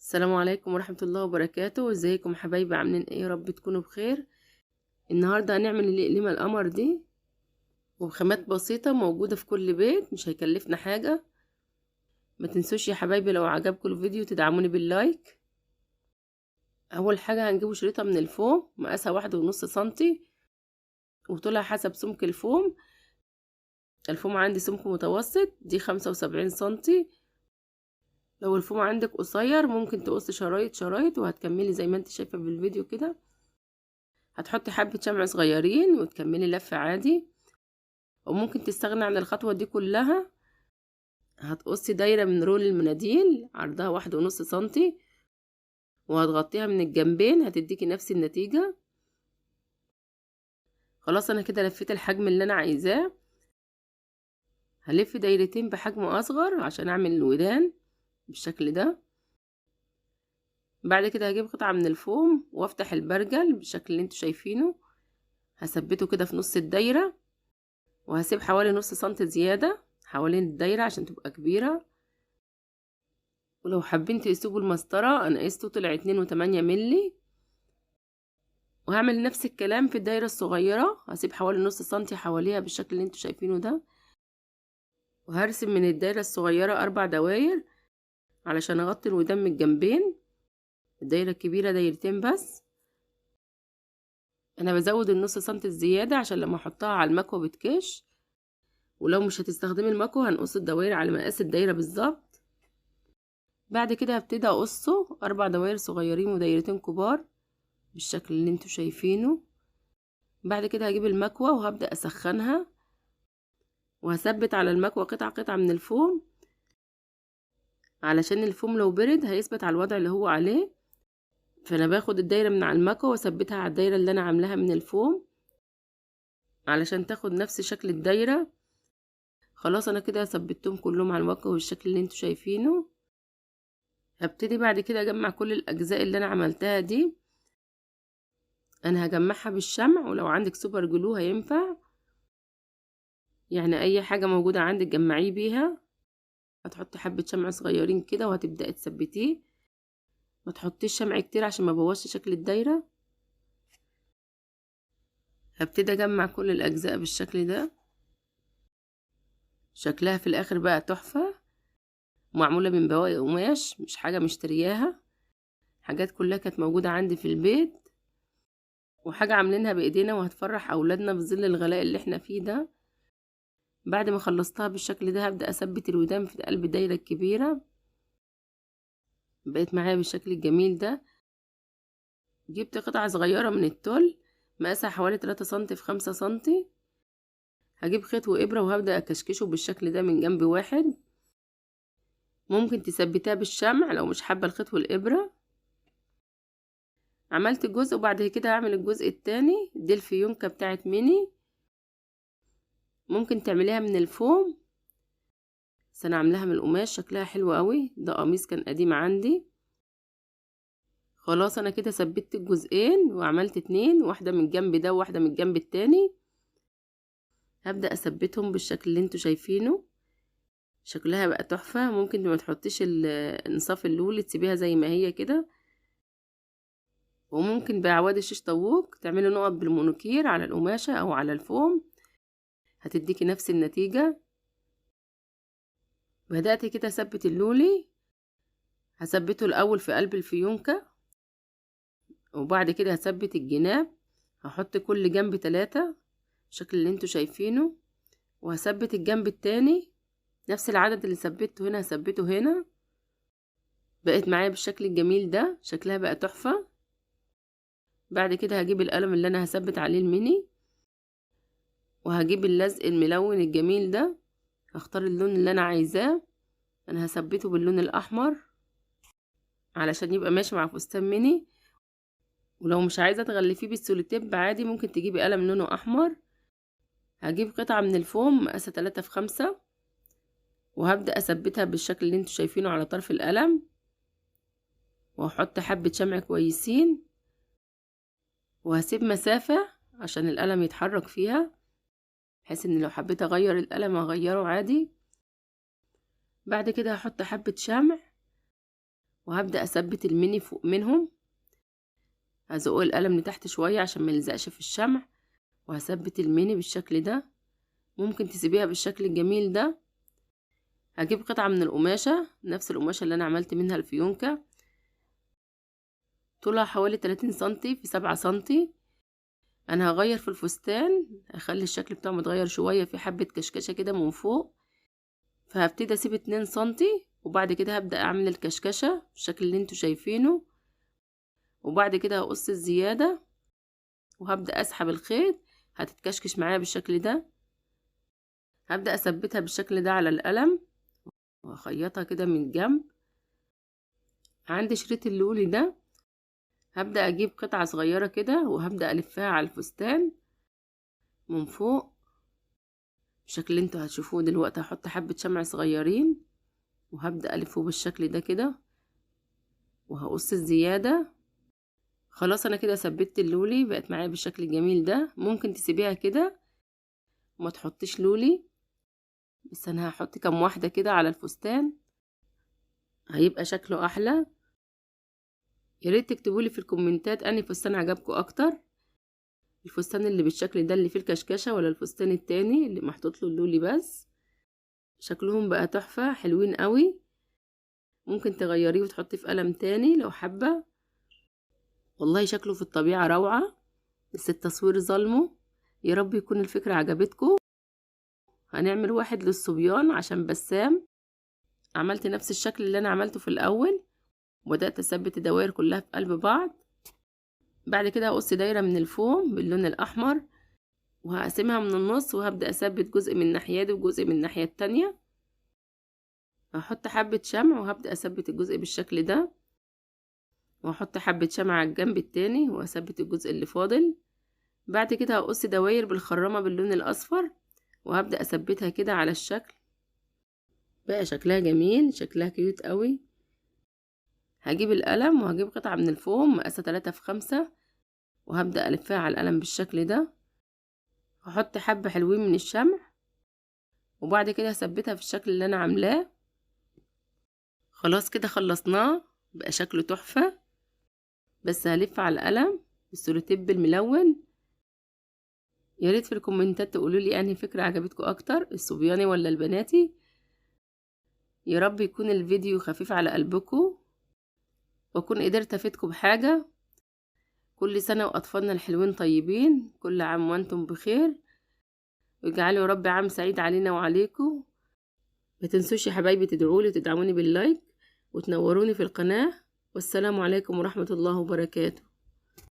السلام عليكم ورحمة الله وبركاته. ازيكم حبايبي، عاملين ايه؟ يا رب تكونوا بخير. النهاردة هنعمل الإقليمة القمر دي، وبخامات بسيطة موجودة في كل بيت، مش هيكلفنا حاجة. ما تنسوش يا حبايبي لو عجبكم الفيديو تدعموني بال like. اول حاجة هنجيب شريطة من الفوم مقاسها 1.5 سنتي وطولها حسب سمك الفوم. الفوم عندي سمك متوسط، دي 75 سنتي. لو الفوم عندك قصير ممكن تقص شرايط شرايط وهتكملي زي ما انت شايفة بالفيديو كده. هتحطي حبة شمع صغيرين وتكملي لفة عادي، وممكن تستغني عن الخطوة دي كلها. هتقصي دايرة من رول المناديل عرضها 1.5 سنتي وهتغطيها من الجنبين، هتديكي نفس النتيجة. خلاص انا كده لفيت الحجم اللي انا عايزاه. هلف دايرتين بحجم اصغر عشان اعمل الودان بالشكل ده. بعد كده هجيب قطعة من الفوم وافتح البرجل بالشكل اللي انتوا شايفينه، هثبته كده في نص الدايرة، وهسيب حوالي نص سنتي زيادة حوالين الدايرة عشان تبقى كبيرة. ولو حابين تقيسوه بالمسطرة، انا قيسته طلع 2.8 ملي. وهعمل نفس الكلام في الدايرة الصغيرة، هسيب حوالي نص سنتي حواليها بالشكل اللي انتوا شايفينه ده. وهرسم من الدايرة الصغيرة 4 دواير علشان اغطي الودان من الجنبين. الدايرة الكبيرة دايرتين بس. انا بزود النص سنتي الزيادة عشان لما احطها على المكوة بتكش، ولو مش هتستخدمي المكوة هنقص الدوائر على مقاس الدايرة بالظبط. بعد كده هبتدي اقصه 4 دواير صغيرين ودايرتين كبار بالشكل اللي انتوا شايفينه. بعد كده هجيب المكوة وهبدأ اسخنها، وهثبت على المكوة قطعة قطعة من الفوم علشان الفوم لو برد هيثبت على الوضع اللي هو عليه. فانا باخد الدايرة من على المكوة واثبتها على الدايرة اللي انا عاملاها من الفوم علشان تاخد نفس شكل الدايرة. خلاص انا كده ثبتهم كلهم على المكوة بالشكل اللي انتوا شايفينه. هبتدي بعد كده اجمع كل الاجزاء اللي انا عملتها دي. انا هجمعها بالشمع، ولو عندك super glue هينفع، يعني اي حاجة موجودة عندك جمعيه بيها. هتحطي حبة شمع صغيرين كده وهتبدأي تثبتيه، ما تحطيش شمع كتير عشان ما بوظش شكل الدايرة. هبتدي اجمع كل الاجزاء بالشكل ده. شكلها في الاخر بقى تحفة، معمولة من بواقي قماش، مش حاجة مشترياها، حاجات كلها كانت موجودة عندي في البيت، وحاجة عاملينها بايدينا وهتفرح اولادنا في ظل الغلاء اللي احنا فيه ده. بعد ما خلصتها بالشكل ده هبدأ اثبت الودان في قلب الدايرة الكبيرة. بقيت معايا بالشكل الجميل ده. جبت قطعة صغيرة من التل مقاسها حوالي 3 سنتي في 5 سنتي. هجيب خيط وإبرة وهبدأ أكشكشه بالشكل ده من جنب واحد. ممكن تثبتها بالشمع لو مش حابة الخيط والإبرة. عملت جزء وبعد كده هعمل الجزء التاني. دي الفيونكة بتاعت ميني، ممكن تعمليها من الفوم بس انا عاملاها من القماش، شكلها حلو قوي. ده قميص كان قديم عندي. خلاص انا كده ثبتت الجزئين وعملت 2، واحده من الجنب ده وواحده من الجنب التاني. هبدا اثبتهم بالشكل اللي انتوا شايفينه. شكلها بقى تحفه. ممكن ما تحطيش انصاف اللولي، تسيبيها زي ما هي كده. وممكن باعواد الشيش طاووق تعملي نقط بالمونوكير على القماشه او على الفوم، هتديكي نفس النتيجه. بدأت كده اثبت اللولي. هثبته الاول في قلب الفيونكة، وبعد كده هثبت الجناب. هحط كل جنب 3 بالشكل اللي انتوا شايفينه، وهثبت الجنب التاني نفس العدد اللي ثبته هنا هثبته هنا. بقت معايا بالشكل الجميل ده، شكلها بقى تحفة. بعد كده هجيب القلم اللي انا هثبت عليه الميني، وهجيب اللزق الملون الجميل ده. هختار اللون اللي انا عايزاه. انا هثبته باللون الاحمر علشان يبقى ماشي مع فستان ميني. ولو مش عايزه تغلفيه بالسوليتيب عادي، ممكن تجيبي قلم لونه احمر. هجيب قطعه من الفوم مقاسها 3 في 5، وهبدا اثبتها بالشكل اللي انتوا شايفينه على طرف القلم، وهحط حبه شمع كويسين، وهسيب مسافه عشان القلم يتحرك فيها، بحيث ان لو حبيت اغير القلم اغيره عادي. بعد كده هحط حبة شمع وهبدأ اثبت الميني فوق منهم. هزق القلم لتحت شوية عشان ما يلزقش في الشمع، وهثبت الميني بالشكل ده. ممكن تسيبيها بالشكل الجميل ده. هجيب قطعة من القماشة، نفس القماشة اللي انا عملت منها الفيونكة، طولها حوالي 30 سنتي في 7 سنتي. انا هغير في الفستان، هخلي الشكل بتاعه متغير شوية، في حبة كشكشة كده من فوق، فهبتدي اسيب 2 سنتي، وبعد كده هبدأ اعمل الكشكشة بالشكل اللي انتوا شايفينه، وبعد كده هقص الزيادة وهبدأ اسحب الخيط، هتتكشكش معايا بالشكل ده. هبدأ اثبتها بالشكل ده على القلم وهخيطها كده من الجنب. عندي شريط اللولي ده، هبدأ اجيب قطعة صغيرة كده وهبدأ الفها على الفستان من فوق بالشكل اللي انتوا هتشوفوه دلوقتي. هحط حبة شمع صغيرين وهبدأ الفه بالشكل ده كده، وهقص الزيادة. خلاص انا كده ثبتت اللولي، بقت معايا بالشكل الجميل ده. ممكن تسيبيها كده وما تحطيش لولي، بس انا هحط كام واحدة كده على الفستان، هيبقى شكله احلى. يا ريت تكتبولي في الكومنتات انهي فستان عجبكم اكتر، الفستان اللي بالشكل ده اللي فيه الكشكشة، ولا الفستان التاني اللي محطوط له اللولي بس. شكلهم بقى تحفة، حلوين قوي. ممكن تغيريه وتحطيه في قلم تاني لو حابة. والله شكله في الطبيعة روعة، بس التصوير ظلمه. يا رب يكون الفكرة عجبتكم. هنعمل واحد للصبيان عشان بسام. عملت نفس الشكل اللي انا عملته في الاول، وبدأت اثبت الدوائر كلها في قلب بعض. بعد كده هقص دايرة من الفوم باللون الاحمر، وهقسمها من النص، وهبدأ اثبت جزء من الناحية دي وجزء من الناحية التانية. هحط حبة شمع وهبدأ اثبت الجزء بالشكل ده، وهحط حبة شمع على الجنب التاني وهثبت الجزء اللي فاضل. بعد كده هقص دواير بالخرامة باللون الاصفر، وهبدأ اثبتها كده على الشكل. بقى شكلها جميل، شكلها cute قوي. هجيب القلم وهجيب قطعة من الفوم مقاسة 3 في 5، وهبدأ ألفها على القلم بالشكل ده. هحط حبة حلوين من الشمع، وبعد كده هثبتها في الشكل اللي انا عاملاه. خلاص كده خلصناه، بقى شكله تحفة. بس هلف على القلم بالسولوتيب الملون. يا ريت في الكومنتات تقولوا لي انهي فكرة عجبتكم اكتر، الصبياني ولا البناتي. يا رب يكون الفيديو خفيف على قلبكم، واكون قدرت افيدكم بحاجة. كل سنة واطفالنا الحلوين طيبين، كل عام وانتم بخير، ويجعله يا رب عام سعيد علينا وعليكم. ما تنسوش يا حبايبي تدعولي وتدعموني باللايك وتنوروني في القناة. والسلام عليكم ورحمة الله وبركاته.